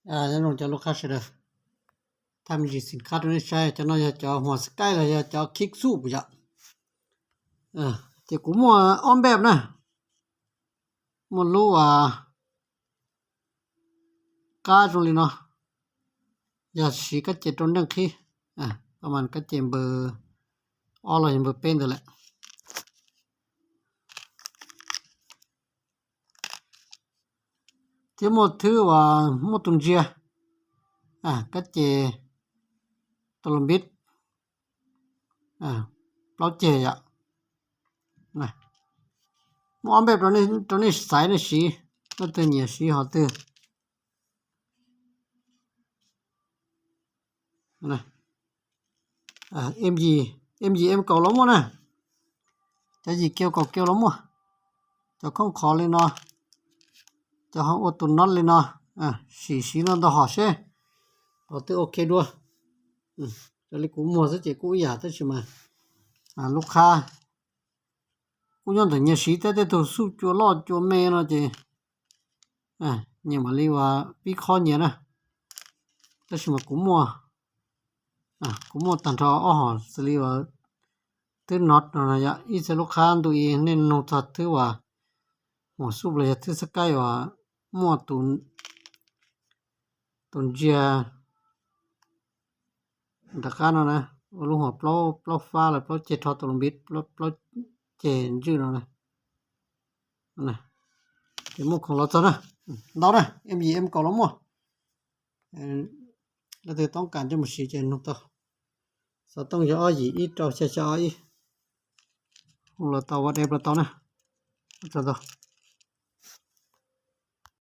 Nyob zoo cov lub qab sawv daws, thaij me ntsis xim khab rau nej saib. Cov no yog cov huam Skype los yog cov Kick Soup yom. Ces kuv muaj ob npej na, muaj lub qab zoo li no, yog siv kab ces rau neej qhib, kab ces npawb ob los yog npawb peb ntawd lawm. Thiab muaj thwb uas muaj tus ntsia, kab ces tus los npib plaub ceg yom. Muaj ob npej rau nej xaiv nej siv, leej twg nyiam siv hom twg. M yim, M yim M kaum los muaj na, cov yim kiv kaum kiv los muaj. Cov khooj qhov li no, cov ho ua tus nod li no, sim siv no ntau hom seb qhov twg ok dua. Raws li kuv muag xwb ces kuj ib yam tab sis mas lub qab kuj nyob ntawm nyias siv thiab, tej tug xuj cua loj cua me no ces nyias mam li uas pib khob nyias na. Tab sis mas kuv muaj, kuv muaj tag nrho ob hom xws li uas thwb nod no yom. Ib txhia lub qab ntu i nej nug txog thwb uas huam xuj los yog thwb Skype uas muaj tus ntsia nram qab no na, ua lub huam plaub, plaub fab los plaub ceg rho tus los npib plaub ceg ntswj no na. Ces muaj khoom los txog na, ntau na, M yim M kaum los muaj. Leej twg toob kas coj mus siv ces nug tau. Xov tooj yog ob yim ib rau xya xya ob ib. Hu los tau WhatsApp los tau na. Ua tsaug ntau.